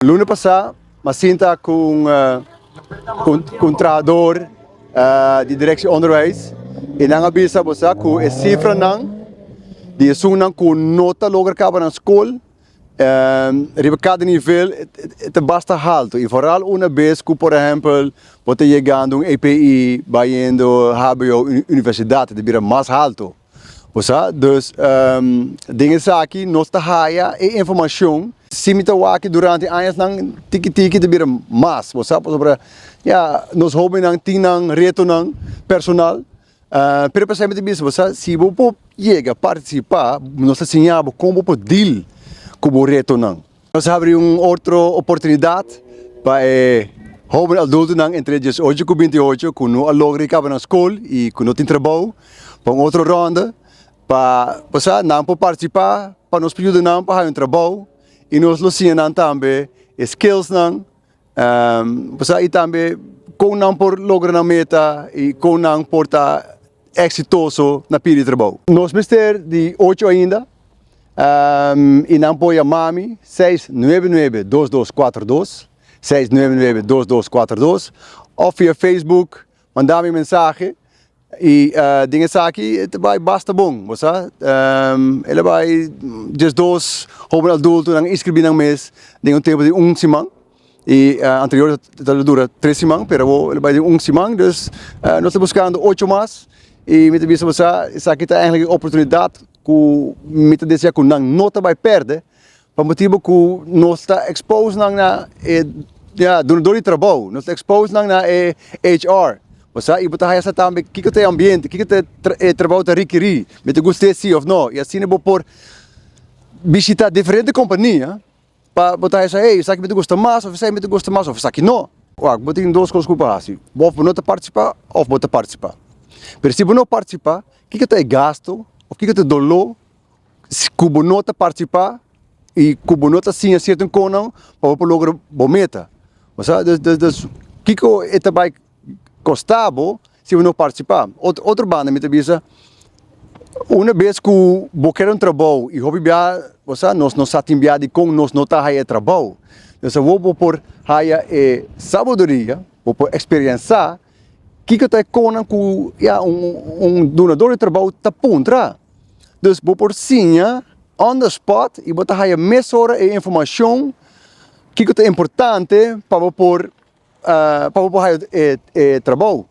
Luna pasá m'a sinta ku un ku un trahador di Directie Onderwijs i nan a bisa bo sa ku e sifranan di esunnan ku no ta logra kaba nan skol riba kada nivel e ta basta haltu i foral una bes ku por ehèmpel bo ta yegando un EPI bayendo hbo universidat ta bira mas haltu. Bo sa, dus den esaki nos ta haya e informacion. Si mi ta wak durante añasnan tiki tiki ta bira mas, bo sa, pasobra ya nos hobennan tin nan retonan personal, pero p'esei mi ta bisa bo sa, si bo por yega participa, nos ta siña bo con bo por deal cu bo retonan. Nos a habri un otro oportunidad pa e hoben adultonan entre 18 cu 28 cu no a logra di caba nan scol y cu no tin trabou pa un otro ronda pa sa nan por participa pa nos por yuda nan pa haya un trabou y nos lo siña nan tambe e skillsnan y tambe con nan por logra nan meta y con nan por ta exitoso na pidi trabou. Nos mester di ocho ainda. I nan por yama mi 699 2242, 699 2242, òf via Facebook manda mi mensahe i den esaki e ta bai basta bon, bo sa. El a bai 12 hoben adultonan inskribí nan mes den un tempu di un siman i anterior ta dura tres siman pero awor el a bai den un siman, dus nos ta buskando ocho mas i mi ta bisa bo sa esaki ta eigenlijk e oportunidat ku mi ta desea ku nan no ta bai pèrdè pa motibu ku nos ta expose nan na e ya dunador di trabou, nos ta expose nan na e HR, bo sa, i bo ta haya sa tambe kiko ta e ambiente, kiko ta e trabou ta rekerí, mi ta gust'é si òf no, i asina bo por bishitá diferente kompania. Pa bo ta hesa, hey, esaki mi ta gusta mas, of esei mi ta gusta mas, of esaki no. Wak, bo tin dos kos ku por hasi, of bo no ta partisipá of bo ta partisipá. Pero si bo no partisipá, kiko ta e gasto of kiko ta e doló ku bo no ta partisipá i ku bo no ta siña sierto konan pa bo por logra bo meta? Bo sa, dus, dus, dus kiko e ta bai kosta bo si bo no partisipá? Otro banda mi ta bisa, una bes ku bo kere un trabou i hopi bia bo sa nos no sa tin bia dikon nos no ta haya e trabou. Dus awor bo por haya e sabiduria, bo por eksperiensá kiko ta e konan ku ya un dunador di trabou ta puntra. Dus bo por siña on the spot i bo ta haya mesora e informashon kiko ta importante pa bo por pa bo por haya e trabou.